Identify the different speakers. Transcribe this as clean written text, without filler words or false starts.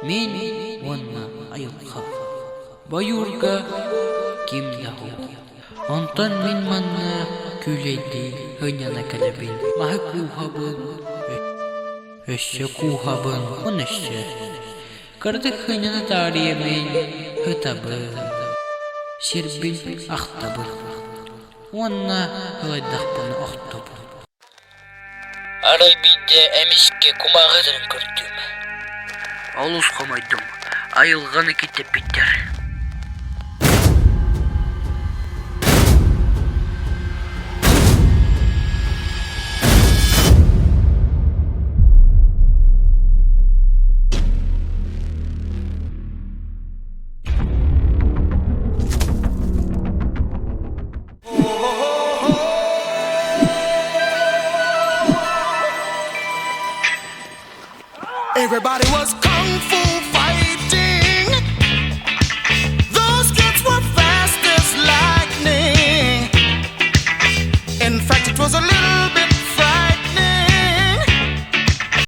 Speaker 1: Мин уонна айылҕа. Бойуурга ким да суох. Онтон мин манна күүлэйдии сынньана кэлэбин. Маһы кууһабын, өссө кууһабын, уонна өссө. Кыратык сынньана таарыйа мин ытабын, сирбин ахтабын уонна ылайдахпына охтобун. Арай биирдэ эмискэ кумааҕы ытарын көрдүм. Олус хомойдум, айылҕаны киттиппиттэр.
Speaker 2: Everybody was.